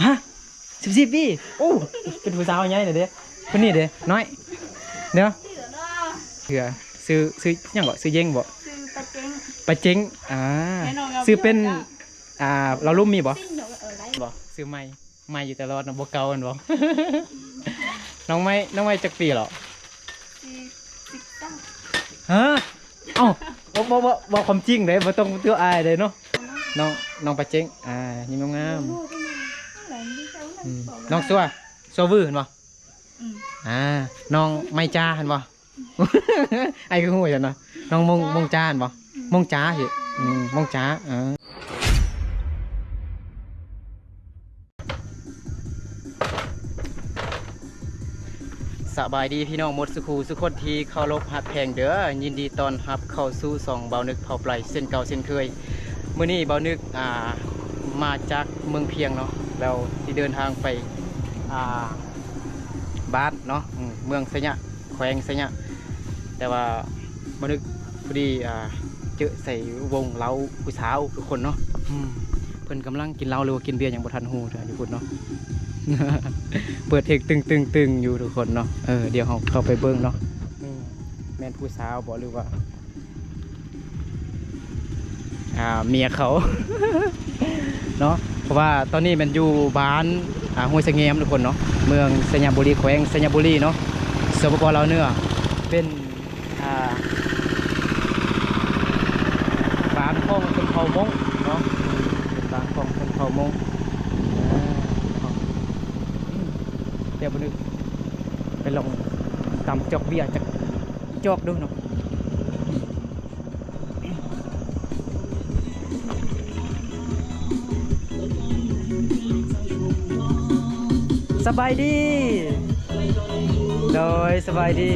ຮະ ສິບສີ່ປີ ໂອ້ ເປັນຜູ້ສາວໃຫຍ່ແລ້ວເດ້. ຄົນນີ້ເດ້ ນ້ອຍ ດຽວ ເທື່ອ ຊື່ ຊື່ຫຍັງເກາະ? ຊື່ເຢັງບໍ່? ຊື່ປາເຈັງ ປາເຈັງ ອ່າ ຊື່ເປັນ ອ່າ ລາວລຸ່ມມີບໍ່? ບໍ່ ຊື່ໃໝ່ ໃໝ່ຢູ່ຕະຫຼອດເນາະ ບໍ່ເກົ່າແມ່ນບໍ່? ນ້ອງໃໝ່ ນ້ອງໃໝ່ຈັກປີແລ້ວ? ຮະ ເອົ້າ ເວົ້າ ເວົ້າ ເວົ້າຄວາມຈິງເດ້ ບໍ່ຕ້ອງຕົວະອາຍເດ້ເນາະ. ນ້ອງ ນ້ອງປາເຈັງ ອ່າ ຍິ້ມງາມໆ. ອືມ ນ້ອງຊົ່ວ ຊົ່ວວືແມ່ນບໍ່? ອືມ ອ່າ ນ້ອງໄມຈາແມ່ນບໍ່? ອ້າຍຄືຮູ້ຊັ້ນນະ ນ້ອງມົງ ມົງຈາແມ່ນບໍ່? ມົງຈາ ເອີ ມົງຈາ ເອີ. ສະບາຍດີພີ່ນ້ອງໝົດສູ່ຄູ່ສູ່ຄົນທີ່ເຄົາລົບຮັກແພງເດີ ຍິນດີຕ້ອນຮັບເຂົ້າສູ່ຊ່ອງບ່າວນຶກເຜົ່າໄປເຊັ່ນເກົ່າເຊັ່ນເຄີຍ. ມື້ນີ້ບ່າວນຶກ ອ່າ ມາຈາກເມືອງພຽງເນາະ ແລ້ວຊິເດີນທາງໄປ ອ່າ ບ້ານເນາະ ເມືອງໄຊຍະ ແຂວງໄຊຍະ ແຕ່ວ່າມານຶກພໍດີ ອ່າ ເຈີໃສ່ວົງເຫຼົ້າຜູ້ສາວທຸກຄົນເນາະ. ອືມ ເພິ່ນກຳລັງກິນເຫຼົ້າ ຫຼືວ່າກິນເບຍຫຍັງບໍ່ທັນຮູ້ເທື່ອຢູ່ພຸ້ນເນາະ. ເປີດເພງຕຶງໆໆຢູ່ທຸກຄົນເນາະ. ເອີ ດຽວເຮົາເຂົ້າໄປເບິ່ງເນາະ. ອືມ ແມ່ນຜູ້ສາວບໍ່ ຫຼືວ່າ ອ່າ ເມຍເຂົາເນາະ. ເພາະວ່າຕອນນີ້ແມ່ນຢູ່ບ້ານ ອ່າ ຫ້ວຍສະແງມທຸກຄົນເນາະ ເມືອງໄຊຍະບູລີ ແຂວງໄຊຍະບູລີເນາະ ສປປ ລາວເໜືອ. ເປັນ ອ່າ ບ້ານຂອງຊົນເຜົ່າມົ້ງເນາະ ເປັນບ້ານຂອງຊົນເຜົ່າມົ້ງ. ອ່າ ດຽວມື້ນີ້ໄປລອງຕຳຈອກເບຍຈັກຈອກດູເນາະ. ສະບາຍດີ ໂດຍ ສະບາຍດີ.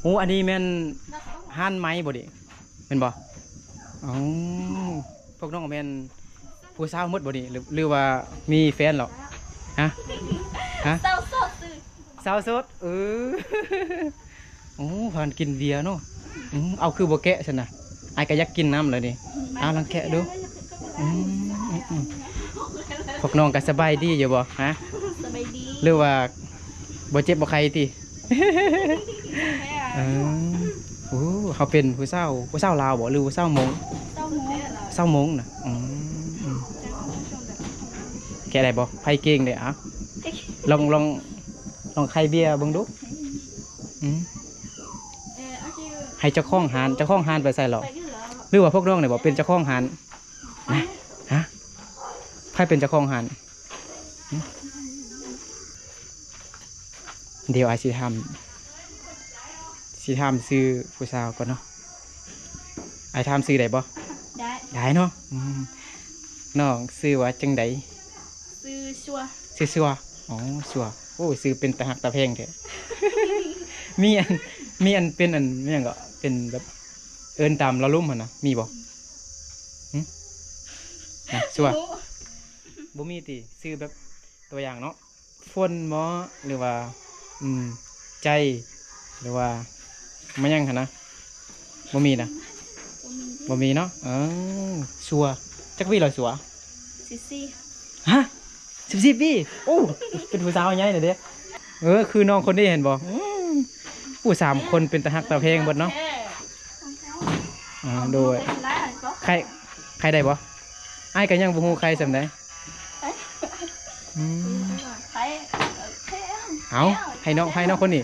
ໂອ້ ອັນນີ້ແມ່ນຮ້ານໄມ້ບໍ່ນີ້ ແມ່ນບໍ່? ອໍ ພວກນ້ອງແມ່ນຜູ້ສາວໝົດບໍ່ນີ້ ຫຼື ຫຼືວ່າມີແຟນແລ້ວ? ຮະ ຮະ ສາວໂສດຊື່ ສາວໂສດ ເອີ. ໂອ້ ພາກັນກິນເບຍເນາະ. ອືມ ເອົາ ຄືບໍ່ແກະຊັ້ນນະ? ອ້າຍກໍຢາກກິນນຳແລ້ວນີ້. ເອົາ ລອງແກະດູ. ອືມ ອືມ ອືມ ພວກນ້ອງກໍສະບາຍດີຢູ່ບໍ່? ຮະ ສະບາຍດີ ຫຼືວ່າບໍ່ເຈັບບໍ່ໄຂ້ຕິ? ເອີ ໂອ້ ເຮົາເປັນຜູ້ສາວ ຜູ້ສາວລາວບໍ່ ຫຼືຜູ້ສາວມົ້ງ? ສາວມົ້ງ ສາວມົ້ງນະ. ອືມ ອືມ ແກະໄດ້ບໍ່? ໃຜເກັ່ງເດ້. ເອົາ ລອງ ລອງ ລອງໄຂເບຍເບິ່ງດູ. ອືມ ໃຫ້ເຈົ້າຂອງຮ້ານ ເຈົ້າຂອງຮ້ານໄປໃສແລ້ວ? ຫຼືວ່າພວກນ້ອງນີ້ບໍ່ເປັນເຈົ້າຂອງຮ້ານ? ນະ ຮະ ໃຜເປັນເຈົ້າຂອງຮ້ານ? ຫຶ ດຽວອ້າຍຊິຖາມ ຊິຖາມຊື່ຜູ້ສາວກ່ອນເນາະ. ອ້າຍຖາມຊື່ໄດ້ບໍ່? ໄດ້ ໄດ້ເນາະ. ອືມ ນ້ອງຊື່ວ່າຈັ່ງໃດ? ຊື່ຊົ່ວ ຊື່ຊົ່ວ. ອໍ ຊົ່ວ. ໂອ້ ຊື່ເປັນຕາຮັກຕາແພງແທ້. ມີອັນ ມີອັນເປັນອັນ ມີຫຍັງເກາະ ເປັນແບບເອີ້ນຕາມລາວລຸ່ມຫັ້ນນະ ມີບໍ່? ຫຶ ນະ ຊົ່ວ ບໍ່ມີຕິ? ຊື່ແບບ ຕົວຢ່າງເນາະ ຝົນບໍ ຫຼືວ່າ ອືມ ໃຈ ຫຼືວ່າມາຫຍັງຫັ້ນນະ? ບໍ່ມີນະ ບໍ່ມີ ບໍ່ມີເນາະ. ເອີ ຊົ່ວ ຈັກປີແລ້ວຊົ່ວ? ສິບສີ່ ຮະ ສິບສີ່ປີ ໂອ້ ເປັນຜູ້ສາວໃຫຍ່ແລ້ວເດ້. ເອີ ຄືນ້ອງຄົນນີ້ເຫັນບໍ່? ອືມ ໂອ້ ສາມຄົນເປັນຕາຮັກຕາແພງເບິດເນາະ. ອໍ ໂດຍ ໄຄ ໄຄໄດ້ບໍ່? ອ້າຍກໍຍັງບໍ່ຮູ້ໄຄສ່ຳໃດ. ອືມ ເອົາ ໃຫ້ນ້ອງ ໃຫ້ນ້ອງຄົນນີ້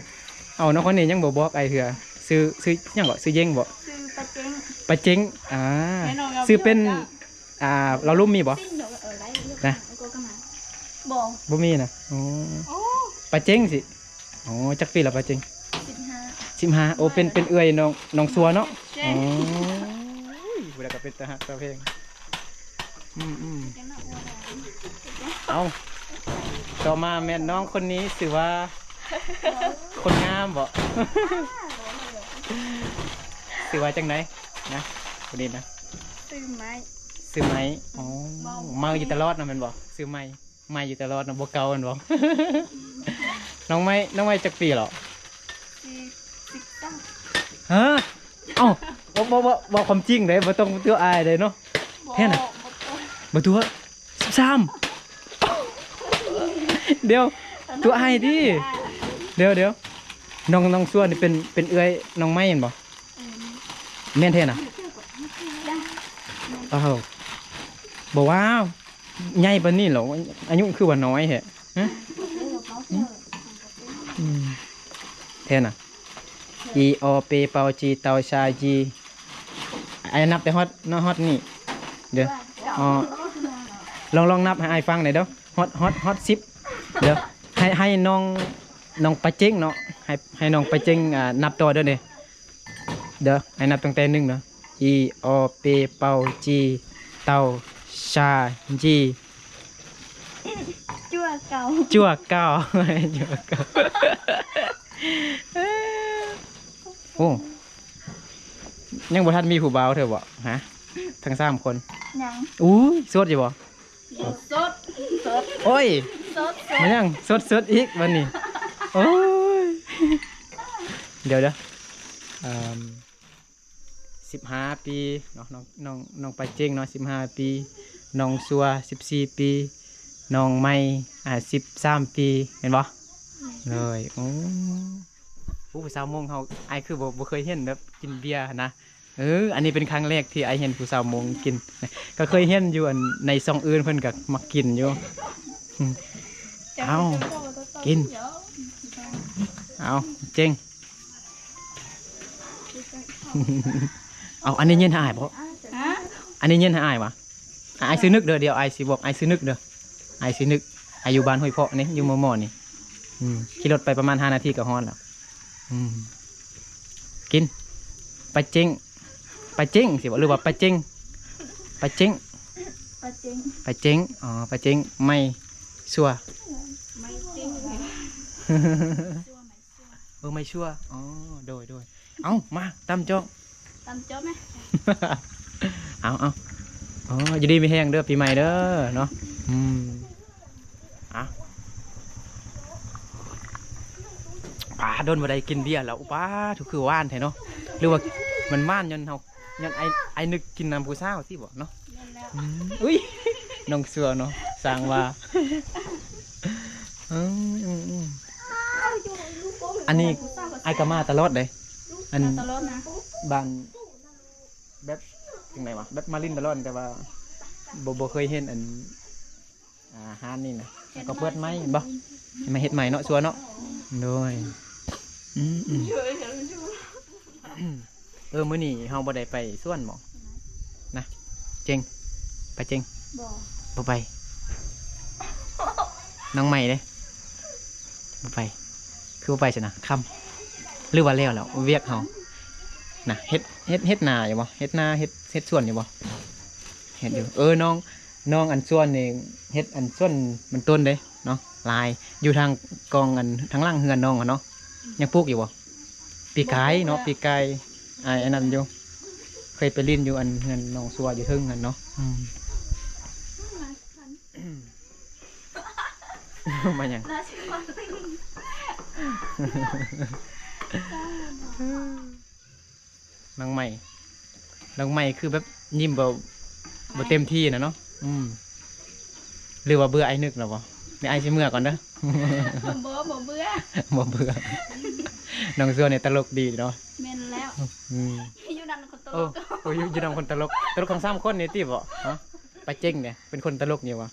ເອົາ ນ້ອງຄົນນີ້ຍັງບໍ່ບອກອ້າຍເທື່ອ. ຊື່ ຊື່ຫຍັງເກາະ? ຊື່ເຢັງບໍ່? ຊື່ປາເຈັງ ປາເຈັງ. ອ່າ ຊື່ເປັນ ອ່າ ລາວລຸ່ມມີບໍ່? ນະ ບໍ່ ບໍ່ມີນະ. ອໍ ປາເຈັງຊິ. ອໍ ຈັກປີລະປາເຈັງ? ສິບຫ້າ ສິບຫ້າ. ໂອ້ ເປັນ ເປັນເອື້ອຍນ້ອງ ນ້ອງຊົ່ວເນາະ. ໂອ້ຍ ຜູ້ໃດກໍເປັນຕາຮັກຕາແພງ. ອືມໆ ເອົາ ຕໍ່ມາແມ່ນນ້ອງຄົນນີ້ ຊື່ວ່າ ຄົນງາມບໍ? ຊື່ວ່າຈັ່ງໃດນະ ຄົນນີ້ນະ? ຊື່ໄມ້ ຊື່ໄມ້. ອໍ ເມົາຢູ່ຕະຫຼອດນະແມ່ນບໍ່? ຊື່ໄມ້ ໃໝ່ຢູ່ຕະຫຼອດເນາະ ບໍ່ເກົ່າແມ່ນບໍ່? ນ້ອງໃໝ່ ນ້ອງໃໝ່ຈັກປີແລ້ວ? ສິບ ສິບສາມ. ຮະ ເອົ້າ ເວົ້າ ເວົ້າ ເວົ້າຄວາມຈິງເດ້ ບໍ່ຕ້ອງຕົວະອາຍເດ້ເນາະ. ບໍ່ ແທ້ນະ ບໍ່ຕົວະ ບໍ່ຕົວະ. ສິບສາມ. ດຽວ ຕົວອ້າຍຕິ ດຽວ ດຽວ ນ້ອງ ນ້ອງຊົວນີ້ເປັນ ເປັນເອື້ອຍນ້ອງໄມ້ແມ່ນບໍ່? ເອີ ແມ່ນແທ້ນະ? ອ້າວ ບໍ່ວ່າ ໃຫຍ່ປານນີ້ແລ້ວ ອາຍຸຄືວ່ານ້ອຍແທ້ ຮະ? ອືມ ແທ້ນະ? ອີ ອໍ ເປ ເປົາ ຈີ ເຕົາ ຊາ ຢີ ອ້າຍນັບແຕ່ຮອດ ເນາະ ຮອດນີ້ ເດີ ອໍ ລອງ ລອງນັບໃຫ້ອ້າຍຟັງແດ່ເດີ ຮອດ ຮອດ ຮອດສິບ ເດີ ໃຫ້ ໃຫ້ນ້ອງ ນ້ອງປາເຈັງເນາະ ໃຫ້ ໃຫ້ນ້ອງປາເຈັງ ອ່າ ນັບຕໍ່ເດີ ເດີ ອ້າຍນັບຕັ້ງແຕ່ໜຶ່ງເດີ ອີ ອໍ ເປ ເປົາ ຈີ ເຕົາ ຊາ ຢີ ຈົວເກົ່າ ຈົວເກົ່າ ຈົວເກົ່າ ໂອ້ ຍັງບໍ່ທັນມີຜູ້ບ່າວເທື່ອບໍ່ ຮະ? ທັງສາມຄົນ ຍັງ ອຸ້ຍ ໂສດຢູ່ບໍ່? ໂສດ ໂສດ ໂອ້ຍ ໂສດ ໂສດ ມາຍັງ ໂສດ ໂສດອີກບັດນີ້ ໂອ້ຍ ດຽວ ດຽວ ເອີ່ມ ສິບຫ້າປີເນາະ ນ້ອງ ນ້ອງ ນ້ອງປາເຈັງເນາະ ສິບຫ້າປີ ນ້ອງຊົວ ສິບສີ່ປີ ນ້ອງໄມ້ ອ່າ ສິບສາມປີ ແມ່ນບໍ່? ແມ່ນ ໂດຍ ໂອ້ ຜູ້ສາວມົ້ງເຮົາ ອ້າຍຄືບໍ່ ບໍ່ເຄີຍເຫັນແບບກິນເບຍຫັ້ນນະ ເອີ ອັນນີ້ເປັນຄັ້ງແລກທີ່ອ້າຍເຫັນຜູ້ສາວມົ້ງກິນ ກໍເຄີຍເຫັນຢູ່ ອັນ ໃນຊ່ອງອື່ນເພິ່ນກໍມັກກິນຢູ່ ເອົ້າ ກິນ ເອົ້າ ເຈັງ ເອົາ ອັນນີ້ຍື່ນໃຫ້ອ້າຍບໍ່? ຮະ? ອັນນີ້ຍື່ນໃຫ້ອ້າຍຫວາ? ອ້າຍຊື່ນຶກເດີ ດຽວອ້າຍຊິບອກ ອ້າຍຊື່ນຶກເດີ ອ້າຍຊື່ນຶກ ອ້າຍຢູ່ບ້ານຫ້ວຍເພາະນີ້ ຢູ່ມໍ່ໆນີ້ ອືມ ຂີ່ລົດໄປປະມານຫ້ານາທີກໍຮອດແລ້ວ ອືມ ກິນ ປາເຈັງ ປາເຈັງຊິບໍ່ ຫຼືວ່າປາເຈັງ? ປາເຈັງ ປາເຈັງ ປາເຈັງ ອໍ ປາເຈັງ ໄມ້ ຊົ່ວ ໄມ້ເຈັງ ເອີ ໄມ້ຊົ່ວ ອໍ ໂດຍ ໂດຍ ເອົ້າ ມາ ຕຳຈອກ ຕຳຈອກແມ ເອົາ ເອົາ ອໍ ຢູ່ດີມີແຮງເດີ ປີໃໝ່ເດີເນາະ ອືມ ອ່ະ ປາ ດົນບໍ່ໄດ້ກິນເບຍແລ້ວ ປາ ຄືຫວານແທ້ເນາະ ຫຼືວ່າມັນຫວານຍ້ອນເຮົາ ຍ້ອນໄອ້ ໄອ້ນຶກກິນນຳຜູ້ສາວຊີ້ບໍ່ເນາະ ແມ່ນແລ້ວ ອືມ ອຸ້ຍ ນ້ອງຊົ່ວເນາະ ສ້າງວ່າ ເອີ ອືມ ອັນນີ້ອ້າຍກໍມາຕະຫຼອດເດ້ ອັນ ມາຕະຫຼອດນະ ບ້ານ ແບບ ຈັ່ງໃດຫວາ ແບບມາຫຼິ້ນຕະຫຼອດ ແຕ່ວ່າບໍ່ ບໍ່ເຄີຍເຫັນອັນ ອ່າ ຮ້ານນີ້ນະ ເຮັດ ກໍເປີດໃໝ່ ໃໝ່ ເຫັນບໍ່ ໃໝ່ ເຮັດໃໝ່ເນາະ ຊົ່ວເນາະ ໂດຍ ອືມ ອືມ ເອີ ມື້ນີ້ເຮົາບໍ່ໄດ້ໄປສວນບໍ່ນະ ເຈັງ ໄປເຈັງ ບໍ່ ບໍ່ໄປ ນ້ອງໃໝ່ເດ້ ບໍ່ໄປ ຄືບໍ່ໄປຊັ້ນນະ ຄ່ຳ ຫຼືວ່າແລ້ວແລ້ວວຽກເຮົານະ ເຮັດ ເຮັດ ເຮັດນາຢູ່ບໍ່ ເຮັດນາ ເຮັດ ເຮັດສວນຢູ່ບໍ່ ເຮັດຢູ່ ເອີ ນ້ອງ ນ້ອງອັນສວນນີ້ ເຮັດອັນສວນມັນຕົ້ນເດ້ເນາະ ຫຼາຍ ຢູ່ທາງກອງອັນທາງຫຼັງເຮືອນນ້ອງຫັ້ນເນາະ ຍັງປູກຢູ່ບໍ່? ປີກາຍເນາະ ປີກາຍ ອ້າຍອັນນັ້ນຢູ່ ເຄີຍໄປຫຼິ້ນຢູ່ອັນເຮືອນນ້ອງຊົ່ວຢູ່ເທິງຫັ້ນເນາະ ອືມ ມາຫຍັງ? ນາຊິມາຕິງ ນ້ອງໃໝ່ ນ້ອງໃໝ່ຄືແບບຍິ້ມບໍ່ ບໍ່ເຕັມທີ່ນະເນາະ ອືມ ຫຼືວ່າເບື່ອອ້າຍນຶກແລ້ວບໍ່? ດຽວອ້າຍຊິເມືອກ່ອນເດີ ບໍ່ ບໍ່ເບື່ອ ບໍ່ເບື່ອ ນ້ອງຊົ່ວນີ້ຕະຫຼົກດີເນາະ ແມ່ນແລ້ວ ອືມ ຢູ່ນຳຄົນຕະຫຼົກ ໂອ້ ຢູ່ນຳຄົນຕະຫຼົກ ຕະຫຼົກທັງສາມຄົນນີ້ຕິບໍ່? ຮະ ປາເຈັງເດ ເປັນຄົນຕະຫຼົກຢູ່ບໍ່?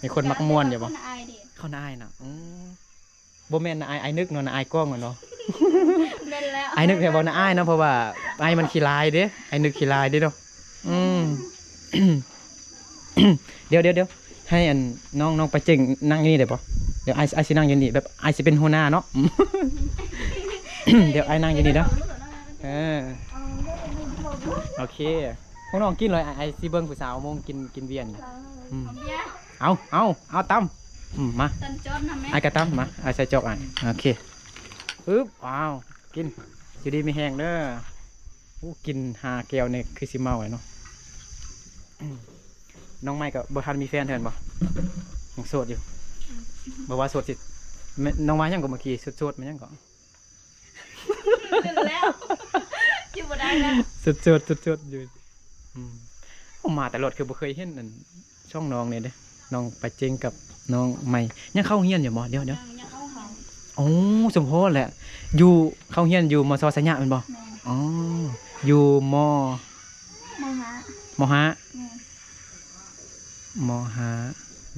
ມີຄົນມັກມ່ວນຢູ່ບໍ່? ເຂົາໜ້າອາຍເດ ເຂົາໜ້າອາຍນະ ອືມ ບໍ່ແມ່ນນ້າອາຍ ອາຍນຶກເນາະ ນ້າອາຍກ້ອງເນາະ ແມ່ນແລ້ວ ອາຍນຶກແທ້ບໍ່ ນ້າອາຍເນາະ ເພາະວ່າອາຍມັນຂີ້ລາຍເດ້ ອາຍນຶກຂີ້ລາຍເດ້ເນາະ ອືມ ດຽວ ດຽວ ດຽວ ໃຫ້ອັນນ້ອງ ນ້ອງປາເຈັງນັ່ງຢູ່ນີ້ໄດ້ບໍ່? ດຽວອ້າຍ ອ້າຍຊິນັ່ງຢູ່ນີ້ ແບບອ້າຍຊິເປັນຫົວໜ້າເນາະ ດຽວອ້າຍນັ່ງຢູ່ນີ້ເດີ ເອີ ໂອເຄ ພວກນ້ອງກິນເລີຍ ອ້າຍ ອ້າຍຊິເບິ່ງຜູ້ສາວມົ້ງກິນ ກິນເບຍນີ້ ອືມ ເອົາ ເອົາ ເອົາຕຳ ອືມ ມາ ຕຳຈອກນຳແມ່ ອ້າຍກໍຕຳ ມາ ອ້າຍໃສ່ຈອກອ້າຍ ໂອເຄ ປຶບ ວ້າວ ກິນ ຢູ່ດີມີແຮງເດີ ໂອ້ ກິນຫ້າແກ້ວນີ້ຄືຊິເມົາແລ້ວເນາະ ອືມ ນ້ອງໃໝ່ກໍບໍ່ທັນມີແຟນເທື່ອແມ່ນບໍ່? ຍັງໂສດຢູ່ ອືມ ບໍ່ວ່າໂສດຊິ ແມ່ນ ນ້ອງວ່າຫຍັງກໍເມື່ອກີ້ ໂສດໆ ແມ່ນຫຍັງກໍ? ແລ້ວ ຢູ່ບໍ່ໄດ້ແລ້ວ ສົດໆ ສົດໆ ຢູ່ ອືມ ໂອ້ ມາຕະຫຼອດ ຄືບໍ່ເຄີຍເຫັນອັນຊ່ອງນ້ອງນີ້ເດ້ ນ້ອງປາເຈັງກັບນ້ອງໃໝ່ ຍັງເຂົ້າໂຮງຮຽນຢູ່ບໍ່? ດຽວໆ ຍັງ ຍັງເຂົ້າເຮົາ ໂອ້ ສົມພໍແຫຼະ. ຢູ່ ເຂົ້າໂຮງຮຽນຢູ່ ມສ ໄຊຍະແມ່ນບໍ່? ແມ່ນ. ອໍ ຢູ່ ມ ມ ຫ້າ ມ ຫ້າ ແມ່ນ. ມ ຫ້າ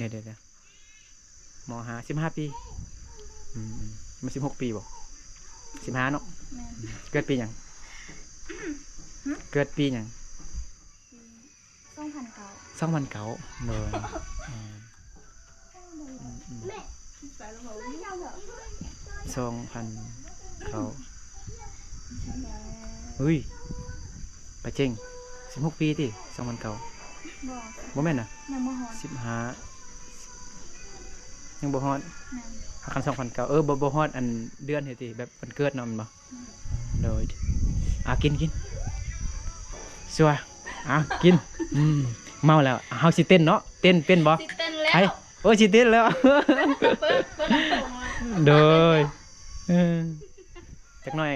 ດຽວໆ ມ ຫ້າ ສິບຫ້າປີ. ອືມໆ ມັນສິບຫົກປີບໍ່? ສິບຫ້າເນາະ. ແມ່ນ. ເກີດປີຫຍັງ? ຫຶ? ເກີດປີຫຍັງ? ປີ ສອງພັນເກົ້າ ສອງພັນເກົ້າ ໂດຍ ອືມ ອືມ ອືມ ສອງພັນເກົ້າ ເຮີ້ຍ ປາເຈັງ ສິບຫົກປີຕິ ສອງພັນເກົ້າ ບໍ່ ບໍ່ແມ່ນນະ ຍັງບໍ່ຮອດ ສິບຫ້າ ຍັງບໍ່ຮອດ ແມ່ນ ຄັນສອງພັນເກົ້າ ເອີ ບໍ່ ບໍ່ຮອດອັນເດືອນເຮັດຕິ ແບບວັນເກີດເນາະ ແມ່ນບໍ່? ໂດຍ ອາ ກິນ ກິນ ຊົ່ວ ອາ ກິນ ອືມ ເມົາແລ້ວ ເຮົາຊິເຕັ້ນເນາະ ເຕັ້ນເປັນບໍ່? ຊິເຕັ້ນແລ້ວ ໄປ ໂອ້ຍ ຊິເຕັ້ນແລ້ວ ເປີດ ເປີດລຳໂພງ ໂດຍ ເອີ ຈັກໜ້ອຍ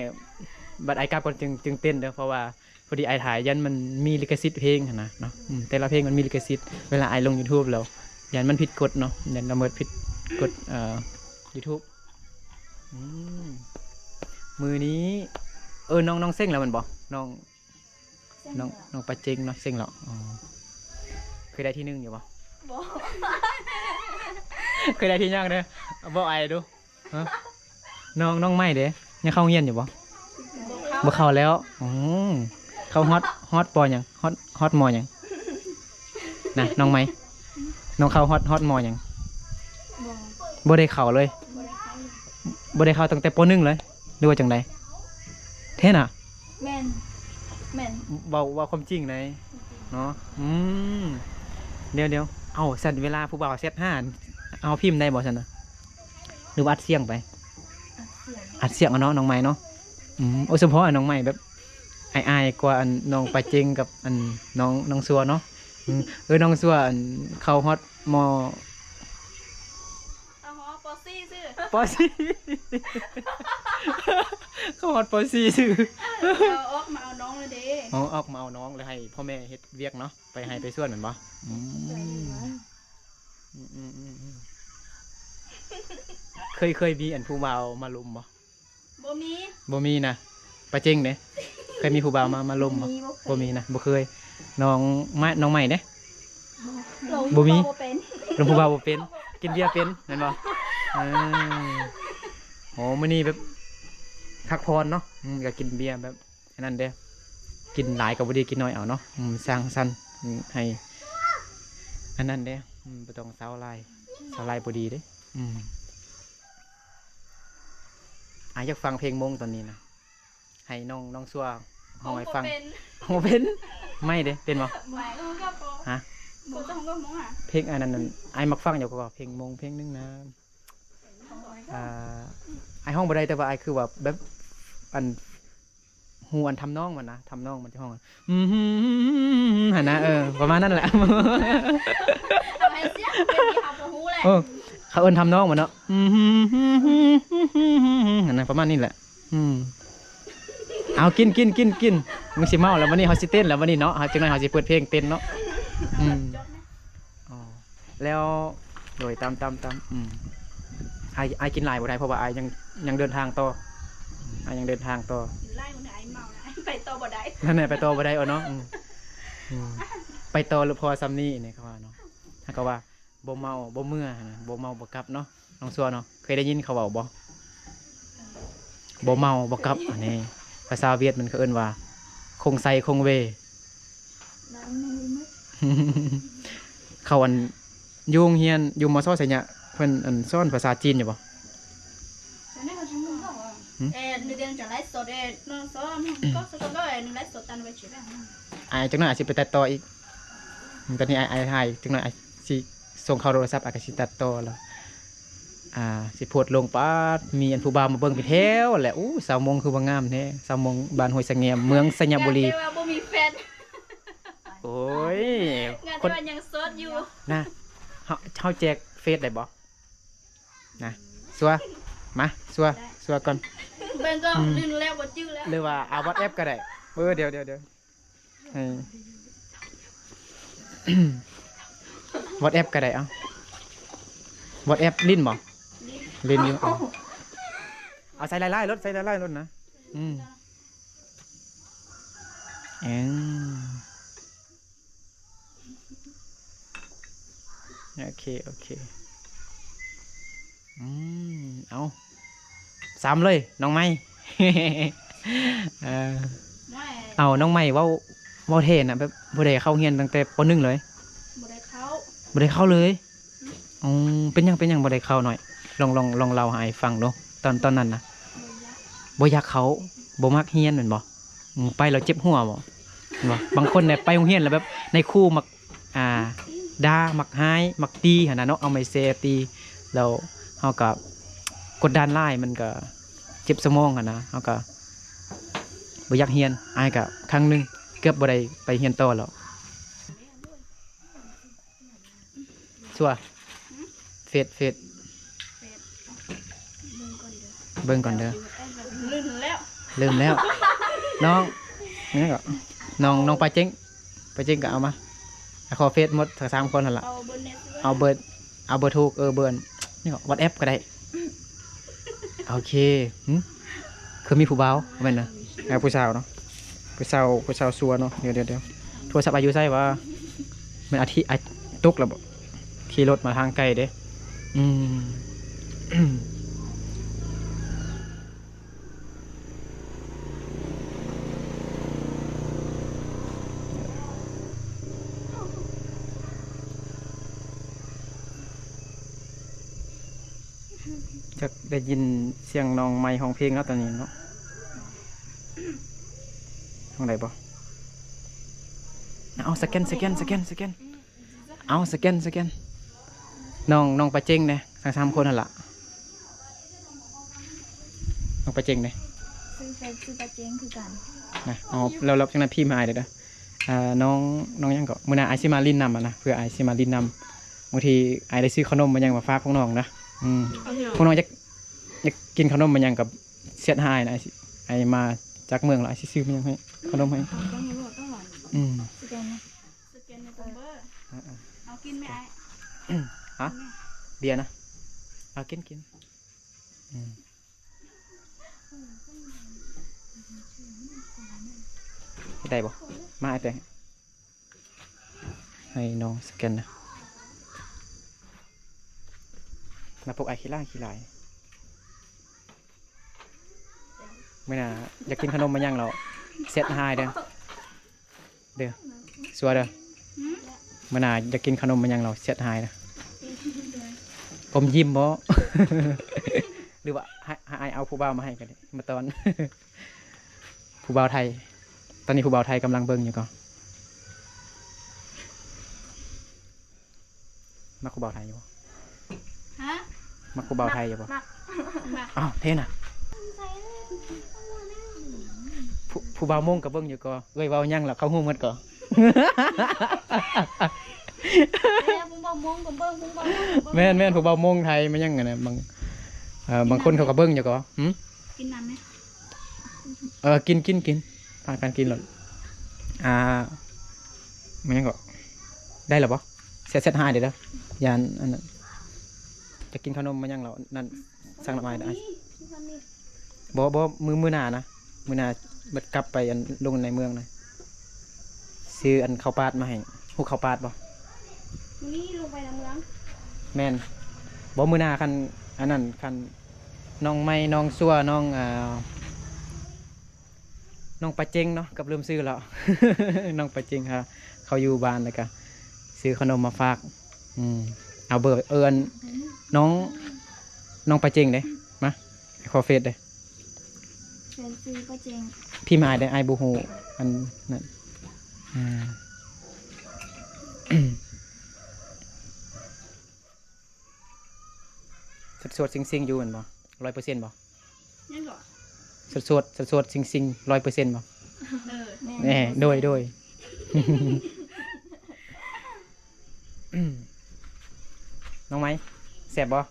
ບັດອ້າຍກັບກ່ອນຈຶ່ງ ຈຶ່ງເຕັ້ນເດີ ເພາະວ່າ ພໍດີອ້າຍຖ່າຍ ຢ້ານມັນມີລິຂະສິດເພງຫັ້ນນະເນາະ ອືມ ແຕ່ລະເພງມັນມີລິຂະສິດ ເວລາອ້າຍລົງຢູທູບແລ້ວ ຢ້ານມັນຜິດກົດເນາະ ຢ້ານລະເມີດຜິດກົດ ເອີ ຢູທູບ ອືມ ມື້ນີ້ ເອີ ນ້ອງ ນ້ອງເສັງແລ້ວແມ່ນບໍ່? ນ້ອງ ເສັງ ນ້ອງ ແລ້ວ ນ້ອງປາເຈັງເນາະ ເສັງແລ້ວ ອໍ ເຄີຍໄດ້ທີໜຶ່ງຢູ່ບໍ່? ບໍ່ ເຄີຍໄດ້ທີຫຍັງເດີ ບອກອ້າຍດູ ຮະ ນ້ອງ ນ້ອງໃໝ່ເດ ຍັງເຂົ້າໂຮງຮຽນຢູ່ບໍ່? ບໍ່ເຂົ້າ ບໍ່ເຂົ້າແລ້ວ ອືມ ເຂົ້າຮອດ ຮອດ ປ ຫຍັງ? ຮອດ ຮອດ ມ ຫຍັງ? ນະ ນ້ອງໃໝ່ ນ້ອງເຂົ້າຮອດ ຮອດ ມ ຫຍັງ? ບໍ່ ບໍ່ໄດ້ເຂົ້າເລີຍ ບໍ່ໄດ້ເຂົ້າເລີຍ ບໍ່ໄດ້ເຂົ້າຕັ້ງແຕ່ ປ ໜຶ່ງ ເລີຍ ຫຼືວ່າຈັ່ງໃດ? ແທ້ນະ? ແມ່ນ ແມ່ນ ເວົ້າ ເວົ້າຄວາມຈິງໃດ ເນາະ ອືມ ດຽວໆ ເອົ້າ ຊັ້ນເວລາຜູ້ບ່າວແຊັດຫາ ເຮົາພິມໄດ້ບໍ່ຊັ້ນນະ ຫຼືວ່າອັດສຽງໄປ? ອັດສຽງ ອັດສຽງເອົາເນາະ ນ້ອງໃໝ່ເນາະ ອືມ ໂອ້ ສົມພໍນ້ອງໃໝ່ແບບ ອາຍໆ ກວ່າອັນນ້ອງປາເຈັງກັບອັນນ້ອງ ນ້ອງຊົ່ວເນາະ ອືມ ເອີ ນ້ອງຊົ່ວ ອັນເຂົ້າຮອດ ມ ເຂົ້າຮອດ ປ ສີ່ ຊື່ ປ ສີ່ ເຂົ້າຮອດ ປ ສີ່ ຊື່ ເອີ ອອກມາເອົານ້ອງແລ້ວເດ້ ອໍ ອອກມາເອົານ້ອງແລ້ວ ໃຫ້ພໍ່ແມ່ເຮັດວຽກເນາະ ໄປໄຮ່ໄປສວນແມ່ນບໍ່? ອືມ ອືມ ເຄີຍ ເຄີຍມີອັນຜູ້ບ່າວມາລົມບໍ່? ບໍ່ມີ ບໍ່ມີນະ ປາເຈັງເດ້ ເຄີຍມີຜູ້ບ່າວມາ ມາລົມບໍ່? ບໍ່ມີ ບໍ່ມີນະ ບໍ່ເຄີຍ ນ້ອງ ນ້ອງໃໝ່ເດ້ ບໍ່ມີ ລົມຜູ້ບ່າວບໍ່ເປັນ ກິນເບຍເປັນແມ່ນບໍ່? ເອີ ໂອ້ ມື້ນີ້ແບບພັກຜ່ອນເນາະ ອືມ ກໍກິນເບຍແບບ ອັນນັ້ນເດ້ ກິນຫຼາຍກໍບໍ່ດີ ກິນໜ້ອຍເອົາເນາະ ອືມ ສ້າງສັນ ອືມ ໃຫ້ ອັນນັ້ນເດ້ ອືມ ບໍ່ຕ້ອງເສົ້າຫຼາຍ ເສົ້າຫຼາຍບໍ່ດີເດ້ ອືມ ອ້າຍຢາກຟັງເພງມົ້ງຕອນນີ້ນະ ໃຫ້ນ້ອງ ນ້ອງຊົ່ວຮ້ອງໃຫ້ຟັງ ຮ້ອງບໍ່ເປັນ ໄໝ່ເດ້ ເປັນບໍ່? ໄໝ່ ຮະ? ເພງອັນນັ້ນ ອ້າຍມັກຟັງຢູ່ ກໍເພງມົ້ງເພງໜຶ່ງນະ ອ່າ ອ້າຍຮ້ອງບໍ່ໄດ້ ແຕ່ວ່າອ້າຍຄືວ່າແບບ ອັນ ຮູ້ອັນທຳນອງມັນນະ ທຳນອງມັນຈະຮ້ອງ ອືມ ຫັ້ນນະ ເອີ ປະມານນັ້ນແຫຼະ ເອົາໃຫ້ສຽງເປັນທີ່ເຮົາບໍ່ຮູ້ແຫຼະ ເອີ ເຂົາເອີ້ນທຳນອງມັນເນາະ ອືມ ຫັ້ນນະ ປະມານນີ້ແຫຼະ ອືມ ເອົາ ກິນ ກິນ ກິນ ກິນ ມຶງຊິເມົາແລ້ວ ບັດນີ້ເຮົາຊິເຕັ້ນແລ້ວ ບັດນີ້ເນາະ ເຮົາ ຈັກໜ້ອຍເຮົາຊິເປີດເພງເຕັ້ນເນາະ ອືມ ອໍ ແລ້ວ ໂດຍ ຕາມ ຕາມ ຕາມ ອືມ ອ້າຍ ອ້າຍກິນຫຼາຍບໍ່ໄດ້ ເພາະວ່າອ້າຍຍັງ ຍັງເດີນທາງຕໍ່ ອ້າຍຍັງເດີນທາງຕໍ່ ກິນຫຼາຍມື້ນີ້ອ້າຍເມົານະ ໄປຕໍ່ບໍ່ໄດ້ ນັ້ນແຫຼະ ໄປຕໍ່ບໍ່ໄດ້ເນາະ ອືມ ອືມ ໄປຕໍ່ ຫຼື ພໍສ່ຳນີ້ນີ້ ເຂົາວ່າເນາະ ເຂົາກໍວ່າ ບໍ່ເມົາບໍ່ເມືອຫັ້ນນະ ບໍ່ເມົາບໍ່ກັບເນາະ ນ້ອງຊົ່ວເນາະ ເຄີຍໄດ້ຍິນເຂົາເວົ້າບໍ່? ບໍ່ເມົາບໍ່ກັບ ອັນນີ້ພາສາຫວຽດມັນເຂົາເອີ້ນວ່າ ຄົງໄຊຄົງເວ ເຂົາອັນ ຢູ່ໂຮງຮຽນ ຢູ່ ມສ ໄຊຍະ ເພິ່ນອັນ ສອນພາສາຈີນຢູ່ບໍ່? ຫຶ? ເອີ ໜຶ່ງເດືອນຈະໄລຟ໌ສົດເດ້ ນ້ອງສອນ ກໍສອນກໍໜຶ່ງໄລຟ໌ສົດຕັນໄວ້ຊິແລ້ວ ອາຍ ຈັກໜ້ອຍອາຍຊິໄປຕັດຕໍ່ອີກ ຕອນນີ້ອາຍ ອາຍຖ່າຍ ຈັກໜ້ອຍອາຍຊິສົ່ງເຂົ້າໂທລະສັບ ອາຍກໍຊິຕັດຕໍ່ແລ້ວ ອ່າ ຊິໂພສລົງ ປາດ ມີອັນຜູ້ບ່າວມາເບິ່ງເປັນແຖວແຫຼະ ອູ້ ສາວມົ້ງຄືວ່າງາມແທ້ ສາວມົ້ງບ້ານຫ້ວຍສະແງມ ເມືອງໄຊຍະບູລີ ແຕ່ວ່າບໍ່ມີແຟນ ໂອ້ຍ ງານ ຄົນ ແຕ່ວ່າຍັງໂສດຢູ່ ນະ ເຮົາ ເຮົາແຈກເຟສໄດ້ບໍ່? ນະ ຊົ່ວ ມາ ຊົ່ວ ຊົ່ວກ່ອນ ເບິ່ງກໍ ອືມ ລືມແລ້ວ ບໍ່ຈື່ແລ້ວ ຫຼືວ່າ ອ່າ ວັອດແອັບກໍໄດ້ ເອີ ດຽວ ດຽວ ດຽວ ໃຫ້ ອືມ WhatsApp ກໍໄດ້ ເອົາ WhatsApp ຫຼິ້ນບໍ່? ຫຼິ້ນຢູ່ ເອົາ ເອົາໃສ່ຫຼາຍໆໂລດ ໃສ່ຫຼາຍໆໂລດນະ ອືມ ເອີ ໂອເຄ ໂອເຄ ອືມ ເອົາ ຊ້ຳເລີຍ ນ້ອງໃໝ່ ເອີ ເອົາ ນ້ອງໃໝ່ ເວົ້າ ເວົ້າແທ້ນະ ແບບບໍ່ໄດ້ເຂົ້າຮຽນຕັ້ງແຕ່ ປໍໜຶ່ງ ເລີຍ? ບໍ່ໄດ້ເຂົ້າ ບໍ່ໄດ້ເຂົ້າເລີຍ? ອືມ ເປັນຫຍັງ ເປັນຫຍັງບໍ່ໄດ້ເຂົ້ານ້ອຍ? ລອງ ລອງ ລອງເລົ່າໃຫ້ອ້າຍຟັງດູ ຕອນ ຕອນນັ້ນນະ ບໍ່ຢາກ ບໍ່ຢາກເຂົ້າ ບໍ່ມັກຮຽນແມ່ນບໍ່? ອືມ ໄປແລ້ວເຈັບຫົວບໍ່? ແມ່ນບໍ່? ບາງຄົນນີ້ໄປໂຮງຮຽນແລ້ວແບບນາຍຄູມັກ ອ່າ ດ່າ ມັກຮ້າຍ ມັກຕີຫັ້ນນະເນາະ ເອົາໄມ້ແຊຕີ ແລ້ວເຮົາກໍກົດດັນຫຼາຍ ມັນກໍເຈັບສະໝອງຫັ້ນນະ ເຮົາກໍບໍ່ຢາກຮຽນ. ອ້າຍກໍຄັ້ງໜຶ່ງເກືອບບໍ່ໄດ້ໄປຮຽນຕໍ່ແລ້ວ. ຊົ່ວ ເຟດ ເຟດ ເບິ່ງກ່ອນເດີ ລືມແລ້ວ ລືມແລ້ວ ນ້ອງ ນີ້ກໍ ນ້ອງ ນ້ອງປາເຈັງ ປາເຈັງກໍເອົາມາ ຂໍເຟດໝົດທັງສາມຄົນຫັ້ນລະ ເອົາເບີ ເອົາເບີໂທ ເອີ ເບີນີ້ກໍ WhatsApp ກໍໄດ້. ໂອເຄ ຫຶ ຄືມີຜູ້ບ່າວ ບໍ່ແມ່ນນະ ເອົາຜູ້ສາວເນາະ ຜູ້ສາວ ຜູ້ສາວຊົ່ວເນາະ. ດຽວ ດຽວ ດຽວ ໂທລະສັບອ້າຍຢູ່ໃສວະ? ແມ່ນອາທິ ອາ ຕົກແລ້ວບໍ? ຂີ່ລົດມາທາງໄກເດ້. ອືມ. ຈັກໄດ້ຍິນສຽງນ້ອງໃໝ່ຮ້ອງເພງແລ້ວຕອນນີ້ເນາະ. ຮ້ອງໄດ້ບໍ່? ເອົາ ສະແກນ ສະແກນ ສະແກນ ສະແກນ. ເອົາ ສະແກນ ສະແກນ ນ້ອງ ນ້ອງປາເຈັງເດ້ ທັງສາມຄົນຫັ້ນລະ. ນ້ອງປາເຈັງເດ້ ຊື່ເຟສຊື່ປາເຈັງຄືກັນນະ. ເອົາ ແລ້ວ ແລ້ວຈັ່ງນັ້ນພິມໃຫ້ອ້າຍເດີ. ອ່າ ນ້ອງ ນ້ອງຫຍັງເກາະ? ມື້ໜ້າອ້າຍຊິມາຫຼິ້ນນຳຫັ້ນນະ ເພື່ອອ້າຍຊິມາຫຼິ້ນນຳ. ບາງທີອ້າຍໄດ້ຊື້ຂະໜົມມາຫຍັງມາຝາກພວກນ້ອງນະ. ອືມ ພວກນ້ອງຢາກ ຢາກກິນຂະໜົມມາຫຍັງກໍແຊັດຫາອ້າຍນະ. ອ້າຍຊິ ອ້າຍມາຈາກເມືອງແລ້ວ ອ້າຍຊິຊື້ມາຫຍັງໃຫ້ ຂະໜົມໃຫ້. ອືມ. ສະແກນໃນຕົວເບີ ເອົາ ເອົາ ເອົາກິນແມ່ອ້າຍ. ຮະ? ເບຍນະ? ເອົາ ກິນ ກິນ. ອືມ ເຮັດໄດ້ບໍ່? ມາ ອ້າຍແປງ ໃຫ້ນ້ອງສະແກນນະ. ໜ້າປົກອ້າຍຂີ້ລ້າຍ ຂີ້ລ້າຍ. ມື້ໜ້າຢາກກິນຂະໜົມມາຫຍັງແລ້ວ ແຊັດຫາອ້າຍເດີ. ເດີ ຊົ່ວເດີ. ຫືມ? ມື້ໜ້າຢາກກິນຂະໜົມມາຫຍັງແລ້ວແຊັດຫາອ້າຍເດີ. ອມຍິ້ມບໍ? ຫຼືວ່າໃຫ້ ໃຫ້ອ້າຍເອົາຜູ້ບ່າວມາໃຫ້ກໍໄດ້ ມາຕ້ອນ. ຜູ້ບ່າວໄທ ຕອນນີ້ຜູ້ບ່າວໄທກຳລັງເບິ່ງຢູ່ກໍ. ມັກຜູ້ບ່າວໄທຢູ່ບໍ່? ຮະ? ມັກຜູ້ບ່າວໄທຢູ່ບໍ່? ມັກ ມັກ. ອ້າວ ເທນະ ຜູ້ ຜູ້ບ່າວມົ້ງກໍເບິ່ງຢູ່ກໍ. ເອື້ອຍເວົ້າຫຍັງລະ ເຂົາຮູ້ໝົດກໍ. ແມ່ນ ຜູ້ບ່າວມົ້ງກໍເບິ່ງ ຜູ້ບ່າວມົ້ງກໍເບິ່ງ. ແມ່ນໆ ຜູ້ບ່າວມົ້ງໄທ ມັນຫຍັງຫັ້ນນະ ບາງ ເອີ ບາງຄົນເຂົາກໍເບິ່ງຢູ່ກໍ. ຫືມ? ກິນນ້ຳໄໝ? ເອີ ກິນ ກິນ ກິນ ພາກັນກິນໂລດ. ອ່າ ມັນຫຍັງເກາະ? ໄດ້ແລ້ວບໍ່? ແຊັດ ແຊັດຫາອ້າຍເດີ ຢ້ານອັນນັ້ນ. ຈະກິນຂະໜົມມາຫຍັງແລ້ວນັ້ນ ສັ່ງນຳອ້າຍເດີ. ບໍ່ ບໍ່ ມື້ ມື້ໜ້ານະ ມື້ໜ້າບັດກັບໄປອັນ ລົງໃນເມືອງນະ ຊື້ອັນເຂົ້າປາດມາໃຫ້. ຮູ້ເຂົ້າປາດບໍ່? ມື້ນີ້ລົງໄປໃນເມືອງ. ແມ່ນ. ບໍ່ ມື້ໜ້າຄັນອັນນັ້ນ ຄັນ ນ້ອງໃໝ່ ນ້ອງຊົ່ວ ນ້ອງ ອ່າ ນ້ອງປາເຈັງເນາະ ກັບລືມຊື່ແລ້ວ ນ້ອງປາເຈັງ ເຂົາ ເຂົາຢູ່ບ້ານ ແລ້ວກະຊື້ຂະໜົມມາຝາກ. ອືມ ເອົາເບີ ເອີ້ນນ້ອງ ນ້ອງປາເຈັງເດ້ ມາ ຂໍເຟສເດ້. ເຟສຊື່ປາເຈັງ ພິມໃຫ້ອ້າຍເດ້ ອ້າຍບໍ່ຮູ້ອັນນັ້ນ. ອືມ ໂສດໆ ຊິງໆ ຢູ່ແມ່ນບໍ່? ຮ້ອຍເປີເຊັນບໍ່? ຍັງກໍ ໂສດໆ ໂສດໆ ຊິງໆ ຮ້ອຍເປີເຊັນບໍ່? ເອີ ແນ່ ໂດຍ ໂດຍ. ນ້ອງໄມ້ ແຊບບໍ່?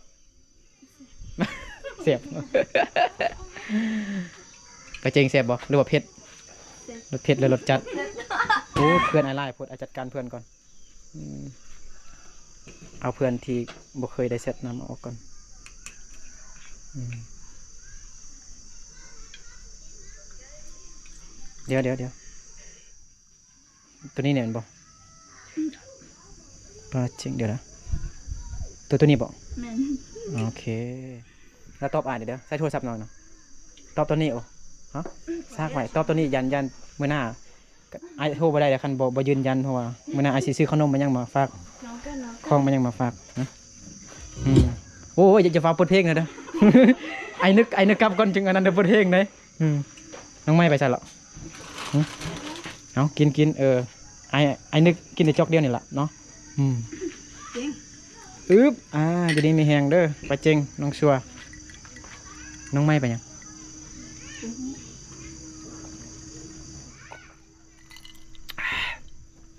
ແຊບ. ປາເຈັງແຊບບໍ່ ຫຼືວ່າເຜັດ? ແຊບ. ລົດເຜັດ ຫຼືລົດຈັດ? ເຜັດ. ໂອ້ ເພື່ອນອ້າຍຫຼາຍໂພດ ອ້າຍຈັດການເພື່ອນກ່ອນ. ອືມ ເອົາເພື່ອນທີ່ບໍ່ເຄີຍໄດ້ແຊັດນຳເອົາອອກກ່ອນ. ອືມ ດຽວໆໆ ໂຕນີ້ແມ່ນບໍ່? ປາເຈັງ ດຽວນະ ໂຕ ໂຕນີ້ບໍ່? ແມ່ນ. ໂອເຄ ລາວຕອບອ້າຍເດີ ໃສ່ໂທລະສັບນ້ອງນະ ຕອບໂຕນີ້. ໂອ້ ຮະ ຊາກໄວ້ ຕອບໂຕນີ້ ຢ້ານ ຢ້ານມື້ໜ້າ ອ້າຍໂທບໍ່ໄດ້ແລ້ວ ຄັນບໍ່ ບໍ່ຢືນຢັນ ເພາະວ່າມື້ໜ້າອ້າຍຊິຊື້ຂະໜົມມາຫຍັງມາຝາກ ຂອງມາຫຍັງມາຝາກນະ. ອືມ ໂອ້ຍ ຢ່າ ຢ່າຟ້າວເປີດເພງນະເດີ ອ້າຍນຶກ ອ້າຍນຶກກັບກ່ອນ ຈຶ່ງອັນນັ້ນເດີ ເປີດເພງເດ້. ອືມ ນ້ອງໄມ້ໄປໃສລະ? ຫື ເອົາ ກິນ ກິນ ເອີ ອ້າຍ ອ້າຍນຶກກິນໄດ້ຈອກດຽວນີ້ລະເນາະ. ອືມ ອຶບ ອ່າ ຢູ່ດີມີແຮງເດີ ປາເຈັງ ນ້ອງຊົ່ວ. ນ້ອງໄມ້ໄປຫຍັງ?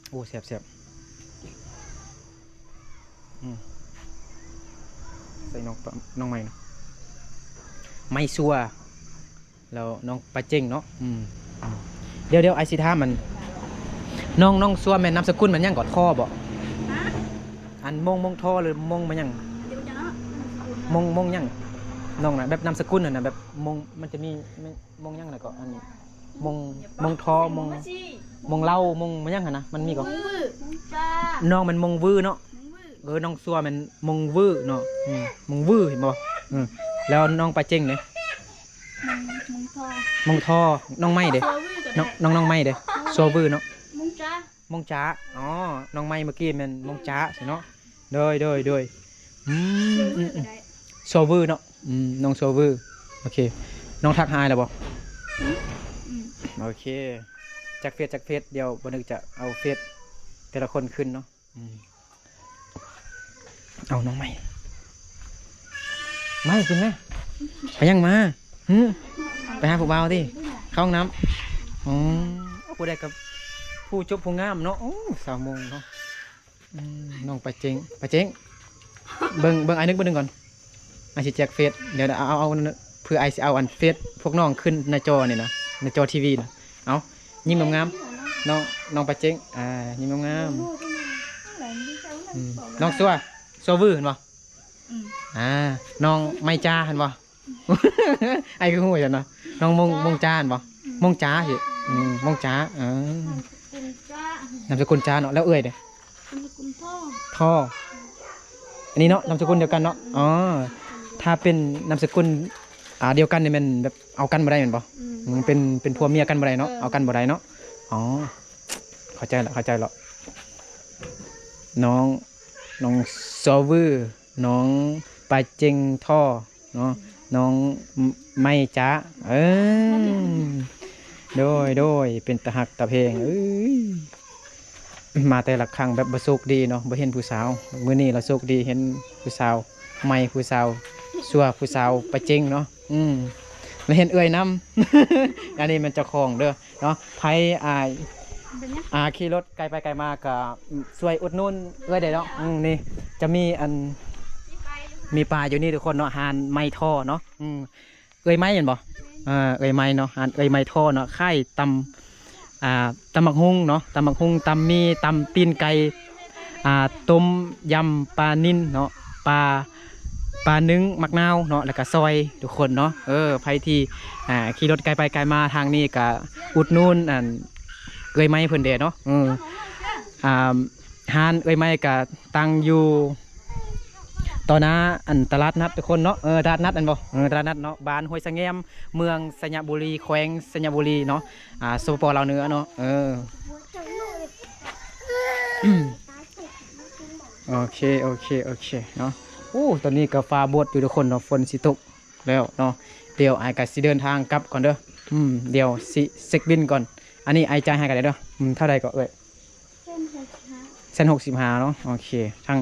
ໂອ້ ແຊບໆ ອືມ ໃສ່ນ້ອງປະ ນ້ອງໄມ້ເນາະ ໄມ້ຊົ່ວ ແລ້ວນ້ອງປາເຈັງເນາະ. ອືມ ອືມ ດຽວໆ ອ້າຍຊິຖາມ ອັນ ນ້ອງ ນ້ອງຊົ່ວແມ່ນນາມສະກຸນແມ່ນຫຍັງເກາະ? ທໍບໍ່? ຮະ? ອັນ ມົງ ມົງທໍ ຫຼື ມົງມາຫຍັງ? ມົງ ມົງຫຍັງ? ນ້ອງນະ ແບບນາມສະກຸນຫັ້ນນະ ແບບມົງ ມັນຈະມີ ມົງຫຍັງນະເກາະ? ອັນ ມົງ ມົງທໍ ມົງ ມົງເລົາ ມົງມາຫຍັງຫັ້ນນະ ມັນມີເກາະ? ນ້ອງແມ່ນມົງວືເນາະ. ເອີ ນ້ອງຊົ່ວແມ່ນມົງວືເນາະ. ອືມ ມົງວື ເຫັນບໍ່? ເອີ ແລ້ວນ້ອງປາເຈັງເດ? ມົງ ມົງທໍ ມົງທໍ. ນ້ອງໄມ້ເດ? ນ້ອງ ນ້ອງໄມ້ເດ? ຊົ່ວວືເນາະ ມົງຈາ ມົງຈາ. ອໍ ນ້ອງໄມ້ເມື່ອກີ້ແມ່ນມົງຈາຊີ້ເນາະ. ໂດຍ ໂດຍ ໂດຍ. ອືມ ຊົ່ວວືເນາະ. ອືມ ນ້ອງຊົ່ວວື ໂອເຄ. ນ້ອງທັກຫາອ້າຍແລ້ວບໍ່? ອືມ ໂອເຄ. ຈັກເຟສ ຈັກເຟສ ດຽວບໍ່ນຶກຈະເອົາເຟສແຕ່ລະຄົນຂຶ້ນເນາະ. ອືມ ເອົານ້ອງໄມ້ ໄມ້ກິນແມະ. ໄປຫຍັງມາ? ຫື ໄປຫາຜູ້ບ່າວຕິ? ເຂົ້າຫ້ອງນ້ຳ. ອໍ ຜູ້ໃດກໍຜູ້ຈົບຜູ້ງາມເນາະ. ໂອ້ ສາວມົງເນາະ. ອືມ ນ້ອງປາເຈັງ ປາເຈັງ ເບິ່ງ ເບິ່ງອ້າຍນຶກ ເບິ່ງໜຶ່ງກ່ອນ. ອ້າຍຊິແຈກເຟສ ດຽວ ເອົາ ເອົາ ເອົາ ເພື່ອອ້າຍຊິເອົາອັນເຟສພວກນ້ອງຂຶ້ນໜ້າຈໍນີ້ນະ ໜ້າຈໍທີວີນະ. ເອົາ ຍິ້ມງາມໆ ນ້ອງ ນ້ອງປາເຈັງ ອ່າ ຍິ້ມງາມໆ. ອືມ ນ້ອງຊົ່ວ ຊົ່ວວື ເຫັນບໍ່? ອືມ ອ່າ ນ້ອງໄມຈາ ເຫັນບໍ່? ອ້າຍຄືຮູ້ຊັ້ນນະ ນ້ອງມົງ ມົງຈາ ເຫັນບໍ່? ອືມ ມົງຈາ ເອີ ມົງຈາ ເອີ ນາມສະກຸນຈາເນາະ. ແລ້ວເອື້ອຍເດ? ນາມສະກຸນທໍ່. ທໍ່ ອັນນີ້ເນາະ ນາມສະກຸນດຽວກັນເນາະ. ອໍ ຖ້າເປັນນາມສະກຸນ ອ່າ ດຽວກັນນີ້ແມ່ນແບບເອົາກັນບໍ່ໄດ້ແມ່ນບໍ່? ອືມ ອືມ ເປັນ ເປັນຜົວເມຍກັນບໍ່ໄດ້ເນາະ. ເອີ ເອົາກັນບໍ່ໄດ້ເນາະ. ອໍ ເຂົ້າໃຈລະ ເຂົ້າໃຈລະ. ນ້ອງ ນ້ອງຊໍວື ນ້ອງປາເຈັງທໍ່ເນາະ ນ້ອງໄມຈາ. ເອີ ໂດຍ ໂດຍ ເປັນຕາຮັກຕາແພງ. ເອີຍ ມາແຕ່ລະຄັ້ງແບບບໍ່ໂຊກດີເນາະ ບໍ່ເຫັນຜູ້ສາວ. ມື້ນີ້ລະໂຊກດີເຫັນຜູ້ສາວໃໝ່ ຜູ້ສາວຊົ່ວ ຜູ້ສາວປາເຈັງເນາະ. ອືມ ລະເຫັນເອື້ອຍນຳ. ອັນນີ້ແມ່ນເຈົ້າຂອງເດີ. ເນາະ ໃຜ ອ່າ ອ່າ ຂີ່ລົດໄກໄປໄກມາກໍຊ່ວຍອຸດໜູນເອື້ອຍໄດ້ເນາະ. ອືມ ນີ້ຈະມີອັນ ມີປາຢູ່ນີ້ທຸກຄົນເນາະ ຮ້ານໄມທໍ່ເນາະ. ອືມ ເອື້ອຍໄມແມ່ນບໍ່? ເອີ ເອື້ອຍໄມເນາະ ຮ້ານເອື້ອຍໄມທໍ່ເນາະ ຂາຍຕຳ ອ່າ ຕຳບັກຫຸ່ງເນາະ ຕຳບັກຫຸ່ງ ຕຳໝີ່ ຕຳຕີນໄກ່ ອ່າ ຕົ້ມຍຳປານິນເນາະ ປາ ປາໜຶ້ງໝາກນາວເນາະ ແລ້ວກະຊອຍທຸກຄົນເນາະ. ເອີ ໃຜທີ່ ອ່າ ຂີ່ລົດໄກໄປໄກມາທາງນີ້ກະອຸດໜູນ ອັນ ເອື້ອຍໄມເພິ່ນແດ່ເນາະ. ເອີ ອ່າ ຮ້ານເອື້ອຍໄມກະຕັ້ງຢູ່ຕໍ່ໜ້າ ອັນ ຕະຫຼາດນັດທຸກຄົນເນາະ. ເອີ ຕະຫຼາດນັດແມ່ນບໍ່? ເອີ ຕະຫຼາດນັດເນາະ ບ້ານຫ້ວຍສະແງມ ເມືອງໄຊຍະບູລີ ແຂວງໄຊຍະບູລີເນາະ. ອ່າ ສປປ ລາວເໜືອເນາະ. ເອີ ໂອເຄ ໂອເຄ ໂອເຄເນາະ. ໂອ້ ຕອນນີ້ກໍຟ້າບວດຢູ່ທຸກຄົນເນາະ ຝົນຊິຕົກແລ້ວເນາະ. ດຽວອ້າຍກໍຊິເດີນທາງກັບກ່ອນເດີ. ອືມ ດຽວຊິເຊັກບິນກ່ອນ. ອັນນີ້ອ້າຍຈ່າຍໃຫ້ກໍໄດ້ເດີ. ອືມ ເທົ່າໃດກໍເອື້ອຍ? ແສນຫົກສິບຫ້າເນາະ. ໂອເຄ ທາງ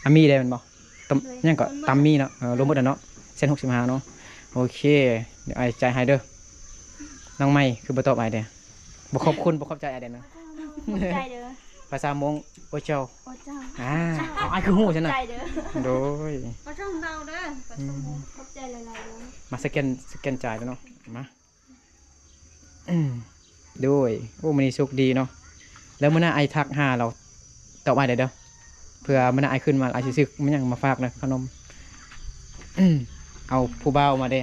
ອາມີໄດ້ແມ່ນບໍ່? ຕຳ ຫຍັງເກາະ ຕຳໝີ່ເນາະ. ເອີ ລວມໝົດແລ້ວເນາະ ແສນຫົກສິບຫ້າເນາະ. ໂອເຄ ດຽວອ້າຍຈ່າຍໃຫ້ເດີ. ນ້ອງໃໝ່ຄືບໍ່ຕອບອ້າຍແດ່? ບໍ່ຂອບຄຸນ ບໍ່ຂອບໃຈອ້າຍແດ່ນະ? ຂອບໃຈເດີ. ພາສາມົ້ງ ໂອເຈົ້າ. ໂອເຈົ້າ. ອ່າ ເອົາ ອ້າຍຄືຮູ້ຊັ້ນນະ? ຂອບໃຈເດີ. ໂດຍ ປາຊ່ອງເຮົາເດີ. ປາຊ່ອງ ອືມ ຂອບໃຈຫຼາຍໆເດີ. ມາສະແກນ ສະແກນຈ່າຍເດີເນາະ. ມາ ອືມ ໂດຍ ໂອ້ ມື້ນີ້ໂຊກດີເນາະ. ແລ້ວມື້ໜ້າອ້າຍທັກຫາລາວ ຕອບອ້າຍໄດ້ເດີ. ເ ພື່ອມື້ໜ້າອ້າຍຂຶ້ນມາ ອ້າຍຊິຊື້ ມັນຫຍັງມາຝາກເດີ ຂະໜົມ. ເອົາຜູ້ບ່າວມາເດ້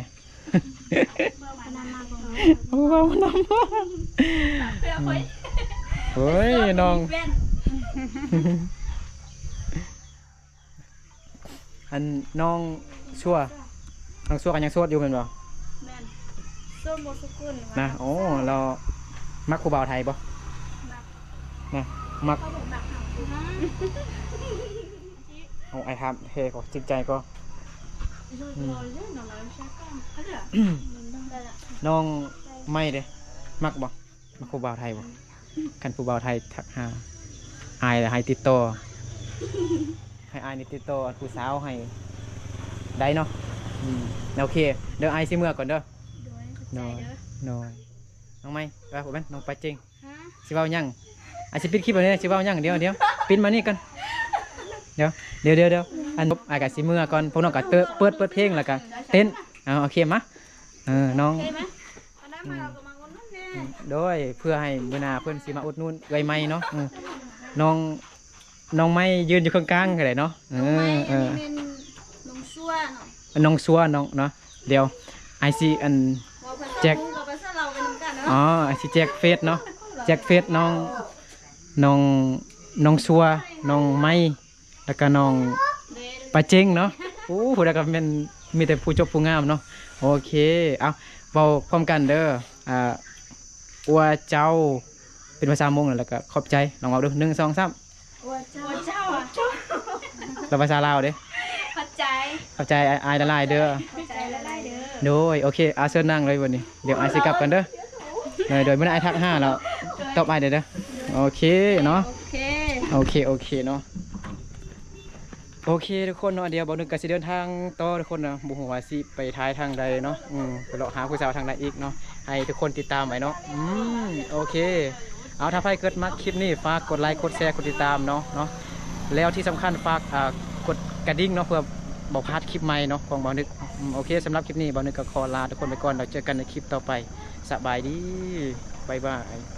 ເອົາຜູ້ບ່າວມານຳ. ເຮີ້ຍ ນ້ອງ ອັນນ້ອງຊົ່ວ ນ້ອງຊົ່ວກໍຍັງໂສດຢູ່ແມ່ນບໍ່? ແມ່ນ ໂສດໝົດທຸກຄົນນະ. ໂອ້ ແລ້ວມັກຜູ້ບ່າວໄທບໍ່? ນະ ມັກ. ໂອ້ ອ້າຍຖາມແທ້ກໍຈິງໃຈກໍ. ນ້ອງໃໝ່ເດ້ ມັກບໍ່? ມັກຜູ້ບ່າວໄທບໍ່? ຄັນຜູ້ບ່າວໄທທັກຫາອ້າຍ ແລ້ວໃຫ້ຕິດຕໍ່ ໃຫ້ອ້າຍນີ້ຕິດຕໍ່ຜູ້ສາວໃຫ້ໄດ້ເນາະ. ອືມ ໂອເຄ ດຽວອ້າຍຊິເມືອກ່ອນເດີ. ໂດຍ ຂອບໃຈເດີ. ໂດຍ ນ້ອງໃໝ່ ເອີ ບໍ່ແມ່ນ ນ້ອງປາເຈັງ. ຊິເວົ້າຫຍັງ? ອ້າຍຊິປິດຄລິບແລ້ວເດ້ ຊິເວົ້າຫຍັງ? ດຽວ ດຽວ ປິ່ນມານີ້ກ່ອນ. ດຽວ ດຽວ ດຽວ ດຽວ ອັນ ອ້າຍກໍຊິເມືອກ່ອນ. ພວກນ້ອງກໍເຕີ ເປີດ ເປີດເພງ ແລ້ວກໍເຕັ້ນ. ເອົາ ໂອເຄ ມາ. ເອີ ນ້ອງ ໂດຍ ເພື່ອໃຫ້ມື້ໜ້າເພິ່ນຊິມາອຸດໜູນເອື້ອຍໃໝ່ເນາະ. ເອີ ນ້ອງ ນ້ອງໃໝ່ຢືນຢູ່ເຄິ່ງກາງກໍໄດ້ເນາະ. ເອີ ນ້ອງໃໝ່ ເອີ ອັນນີ້ແມ່ນນ້ອງຊົ່ວເນາະ ນ້ອງຊົ່ວ ນ້ອງເນາະ. ດຽວອ້າຍຊິ ອັນ ເວົ້າພາສາ ແຈກ ເວົ້າພາສາລາວໄປນຳກັນເນາະ. ອໍ ອ້າຍຊິແຈກເຟສເນາະ ແຈກເຟສນ້ອງ ນ້ອງ ນ້ອງຊົ່ວ ນ້ອງໃໝ່ ແລ້ວກໍນ້ອງປາເຈັງເນາະ. ໂອ້ ຜູ້ໃດກໍແມ່ນ ມີແຕ່ຜູ້ຈົບຜູ້ງາມເນາະ. ໂອເຄ ເອົາ ເວົ້າພ້ອມກັນເດີ. ອ່າ ອັວເຈົ້າ ເປັນພາສາມົ້ງ ແລ້ວກໍຂອບໃຈ. ລອງເວົ້າດູ ໜຶ່ງ ສອງ ສາມ. ອັວເຈົ້າ ແລ້ວພາສາລາວເດ້? ຂອບໃຈ ຂອບໃຈອ້າຍຫຼາຍໆເດີ. ຂອບໃຈຫຼາຍໆເດີ. ໂດຍ ໂອເຄ ອາ ເຊີນນັ່ງເລີຍບັດນີ້. ດຽວອ້າຍຊິກັບກ່ອນເດີ. ໂດຍ ໂດຍ ມື້ໜ້າອ້າຍທັກຫາແລ້ວຕອບອ້າຍໄດ້ເດີ. ໂອເຄເນາະ ໂອເຄ ໂອເຄ ໂອເຄເນາະ. ໂອເຄທຸກຄົນເນາະ ດຽວບ່າວນຶກກໍຊິເດີນທາງຕໍ່ທຸກຄົນເນາະ. ບໍ່ຮູ້ວ່າຊິໄປຖ່າຍທາງໃດເນາະ ອືມ ໄປເລາະຫາຜູ້ສາວທາງໃດອີກເນາະ. ໃຫ້ທຸກຄົນຕິດຕາມໄວ້ເນາະ. ອືມ ໂອເຄ ເອົາ ຖ້າໃຜເກີດມັກຄລິບນີ້ ຝາກກົດໄລ ກົດແຊ ກົດຕິດຕາມເນາະ ເນາະ. ແລ້ວທີ່ສຳຄັນຝາກ ອ່າ ກົດກະດິ່ງເນາະ ເພື່ອບໍ່ພາດຄລິບໃໝ່ເນາະຂອງບ່າວນຶກ. ອືມ ໂອເຄ ສຳລັບຄລິບນີ້ບ່າວນຶກກໍຂໍລາທຸກຄົນໄປກ່ອນ ແລ້ວເຈີກັນໃນຄລິບຕໍ່ໄປ. ສະບາຍດີ ບາຍບາຍ.